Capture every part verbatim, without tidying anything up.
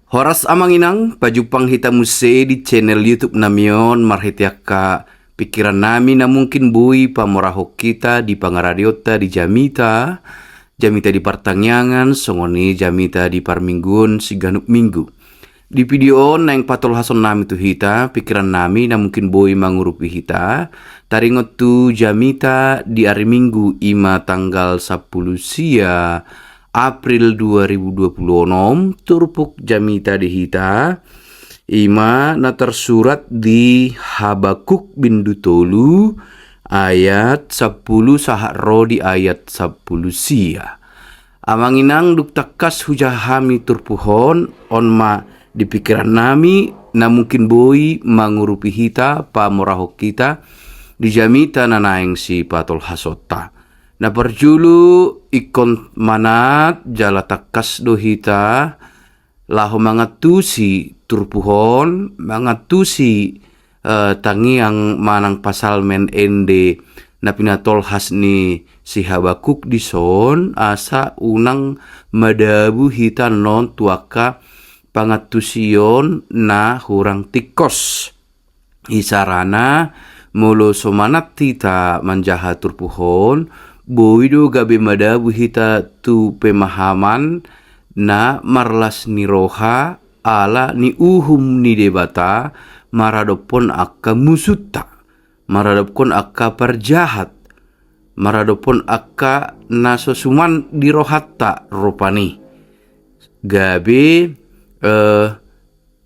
Horas amang inang, pajumpang hita muse di channel YouTube nami on marhite angka pikiran nami na mungkin boi pamorahon hita di pangaradeonta di jamita, jamita di partangiangan, songon i jamita di parmingguon siganup minggu. Di video on naeng patolhason nami tu hita pikiran nami na mungkin boi mangurupi hita, taringot tu jamita di ari Minggu, ima tanggal sampulu sia April dua ribu dua puluh onom, turpuk jamita di hita, ima na tarsurat di Habakuk bindu tolu ayat sampulu sahat ro di ayat sampulu sia. Amang inang, dung tangkas hujaha hami turpuk on, on ma di pikiran nami na mungkin boi mangurupi hita, pamorahon hita di jamita na naeng sipatolhasonta. Na parjolo, ingkon manat jala tangkas do hita laho mangantusi turpuk on, mangantusi eh, tangiang manang pasalmen ende na pinatolhas ni si Habakuk dison, asa unang madabu hita annon tu angka pangantusion na hurang tingkos. Isarana, molo so manat hita manjaha turpuk on, boi do gabe madabu hita tu pemahaman na marlas ni roha ala ni uhum ni Debata maradophon angka musunta, maradophon angka parjahat, maradophon angka na so suman di rohanta rupani. Gabe, eh,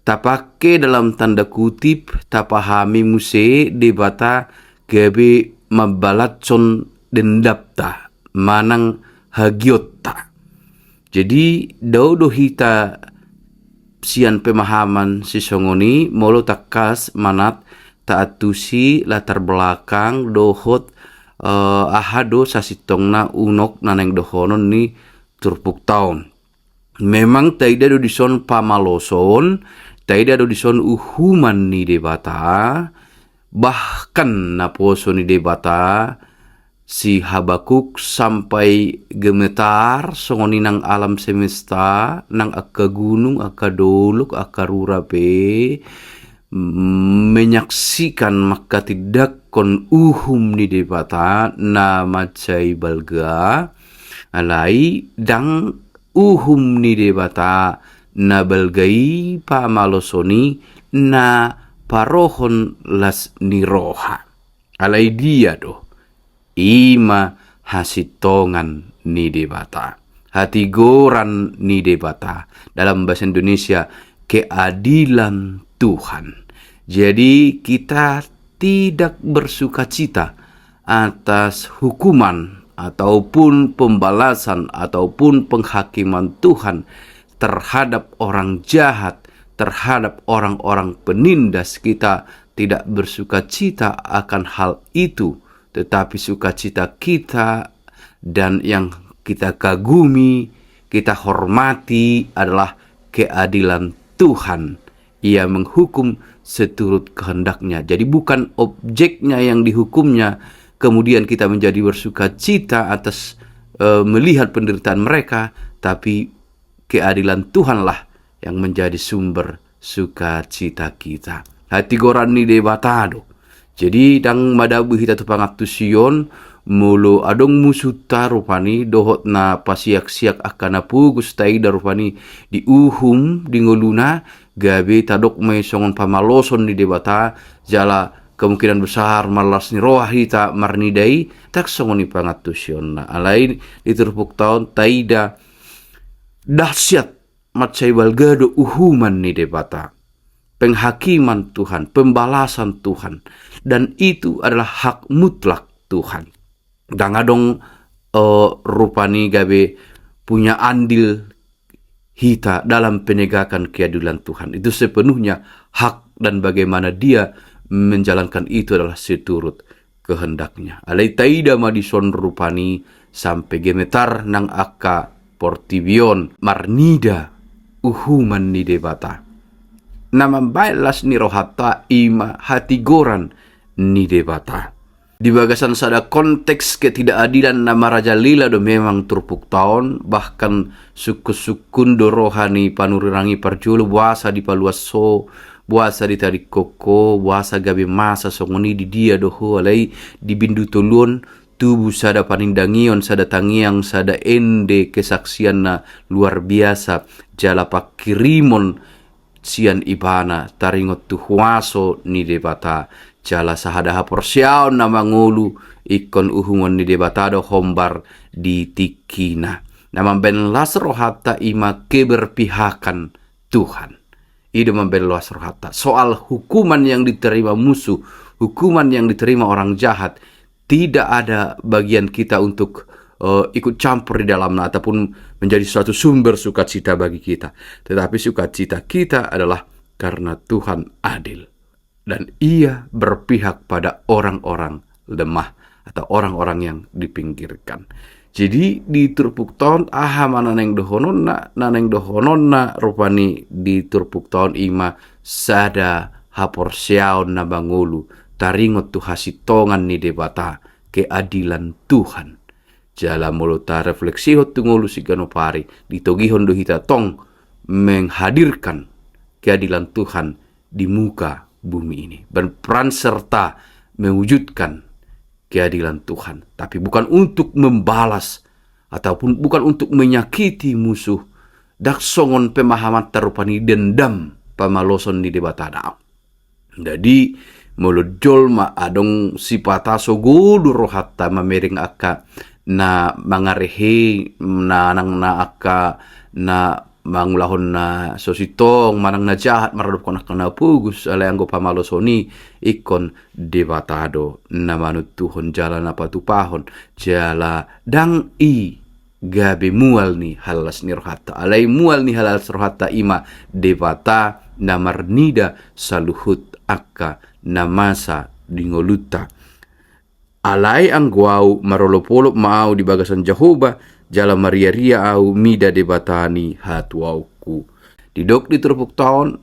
tapake dalam tanda kutip, tapahami muse Debata gabe mambalanshon dendamta manang hagiotta. Jadi, dao do hita sian pemahaman sisongon i, molo tangkas manat taantusi latar belakang dohot, eh, aha do sasintongna unok na naeng dohonon ni turpukta on. Memang taida do dison pamaloson, taida do dison uhuman ni Debata, bahkan naposo ni Debata si Habakuk sampai gemetar, songon i nang alam semesta, nang angka gunung, angka dolok, angka rura pe, mm, menyaksikan, manghatindanghon uhum ni Debata na mansai balga. Alai ndang uhum ni Debata na balga i pamaloson i na parohon las ni roha. Alai dia do? Ima hasintongan ni Debata, hatigoran ni Debata, dalam bahasa Indonesia, keadilan Tuhan. Jadi, kita tidak bersukacita atas hukuman ataupun pembalasan ataupun penghakiman Tuhan terhadap orang jahat, terhadap orang-orang penindas. Kita tidak bersukacita akan hal itu, tetapi sukacita kita dan yang kita kagumi, kita hormati adalah keadilan Tuhan. Ia menghukum seturut kehendaknya. Jadi, bukan objeknya yang dihukumnya, kemudian kita menjadi bersukacita atas, eh, melihat penderitaan mereka, tapi keadilan Tuhanlah yang menjadi sumber sukacita kita. Hatigoran ni Debata do. Jadi, ndang madabu hita tu pangantusion, molo adong musunta rupani, dohot na pasiaksiak angka na pogos taida rupani diuhum di ngoluna, gabe tadok ma i songon pamaloson ni Debata, jala kemungkinan besar marlas ni roha hita marnida i, ndang songon i pangantusionna. Alai di turpukta on taida dahsyat, mansai balga do uhuman ni Debata, penghakiman Tuhan, pembalasan Tuhan, dan itu adalah hak mutlak Tuhan. Ndang adong, eh, rupani gabe punya andil hita dalam penegakan keadilan Tuhan. Itu sepenuhnya hak dan bagaimana dia menjalankan itu adalah seturut kehendaknya. Alai taida ma dison rupani sampe gemetar nang angka portibi on marnida uhuman ni Debata. Na mambaen las ni rohanta ima hatigoran ni Debata. Di bagasan sada konteks ketidakadilan na marajalela do memang turpukta on, bahkan sungkun-sungkun do roha ni panurirang i parjolo, boasa dipaluas ho, boasa ditadingkon ho, boasa gabe masa songon i, di dia do ho. Alai di bindu tolu on tubu sada panindangion, sada tangiang, sada ende kesaksian na luar biasa, jala pangkirimon sian ibana taringot tu huaso ni Debata, jala sahada haporseaon na mangolu, ingkon uhumon ni Debata do hombar di tingkina. Na mambahen las rohanta i ma keberpihakan Tuhan. I do mambahen las rohanta. Soal hukuman yang diterima musuh, hukuman yang diterima orang jahat, tidak ada bagian kita untuk, eh, ikut campur di dalamnya ataupun menjadi suatu sumber sukacita bagi kita. Tetapi sukacita kita adalah karena Tuhan adil dan Ia berpihak pada orang-orang lemah atau orang-orang yang dipinggirkan. Jadi di turpukta on aha ma na naeng dohononna? Na naeng dohononna rupani di turpukta on i ma sada haporseaon na mangolu, taringot tu hasintongan ni Debata, keadilan Tuhan. Jala molo tarefleksihon tu ngolu siganop ari, ditogihon do hita tong menghadirkan keadilan Tuhan di muka bumi ini, berperan serta mewujudkan keadilan Tuhan, tapi bukan untuk membalas ataupun bukan untuk menyakiti musuh. Ndang songon pemahamanta rupani dendam, pamaloson ni Debata, daong. Jadi molo jolma adong sipata so golu rohanta mamereng angka na mangarehe, manang na angka na mangulahon na so sintong, manang na jahat maradophon angka na pogos, alai anggo pamaloson i ingkon Debata do na manuntuhon jala na patupahon, jala ndang i gabe mual ni halalas ni rohanta. Alai mual ni halalas rohanta i ma Debata na marnida saluhut angka na masa di ngolunta. Alai anggo ahu, marolopolop ma ahu di bagasan Jahowa, jala mariaria ahu mida Debata ni hatuaonku. Didok di turpukta on,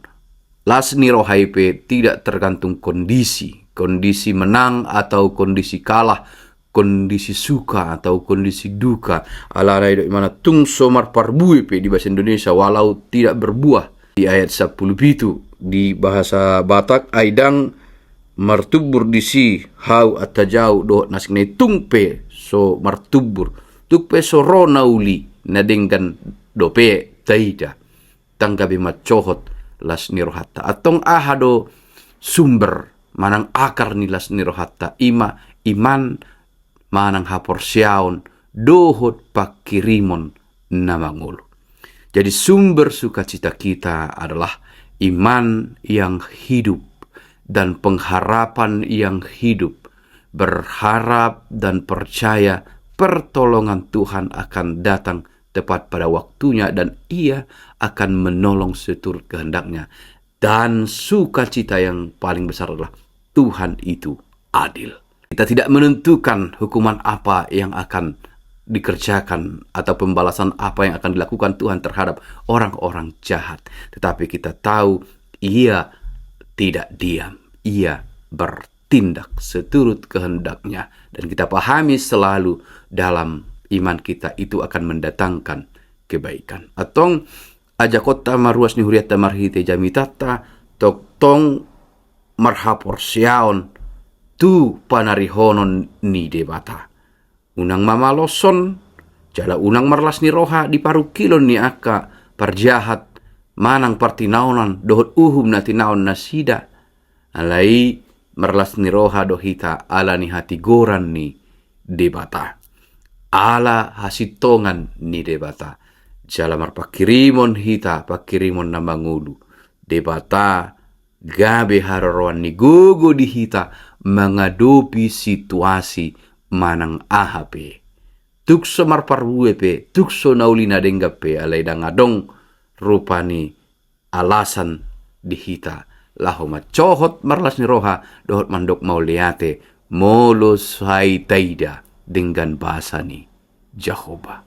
las ni roha i pe tidak tergantung kondisi, kondisi menang atau kondisi kalah, kondisi suka atau kondisi duka. Alana i do imana tung so marparbue pe di bahasa Indonesia, walau tidak berbuah. Di ayat sampulu pitu di bahasa Batak, ai ndang martumbur disi hau antajau dohot na asing, na i tung pe so martumbur, tung pe so ro na uli na denggan dope taida. Ndang gabe mancohot las ni rohanta. Antong aha do sumber manang akar ni las ni rohanta? I ma iman manang haporseaon dohot pangkirimon na mangolu. Jadi sumber sukacita kita adalah iman yang hidup dan pengharapan yang hidup, berharap dan percaya pertolongan Tuhan akan datang tepat pada waktunya dan Ia akan menolong seturut kehendak-Nya. Dan sukacita yang paling besar adalah Tuhan itu adil. Kita tidak menentukan hukuman apa yang akan dikerjakan atau pembalasan apa yang akan dilakukan Tuhan terhadap orang-orang jahat. Tetapi kita tahu Ia tidak diam. Ia bertindak seturut kehendak-Nya. Dan kita pahami selalu dalam iman kita itu akan mendatangkan kebaikan. Antong ajakonta ma ruas ni hurianta marhite jamitanta, tongtong marhaporseaon tu panarihonon ni Debata. Unang mamaloshon, jala unang marlas ni roha di parungkilon ni angka parjahat, manang partinaonan dohot uhum na tinaon nasida. Alai marlas ni roha do hita ala ni hatigoran ni Debata, ala hasintongan ni Debata. Jala marpangkirimon hita, pangkirimon na mangolu. Debata gabe haroroan ni gogo di hita mangadopi situasi manang aha pe. Tung so marparbue pe, tung so na uli na denggan pe, alai ndang adong rupani alasan di hita laho mancohot marlas ni roha dohot mandok mauliate molo sai taida denggan basa ni Jahowa.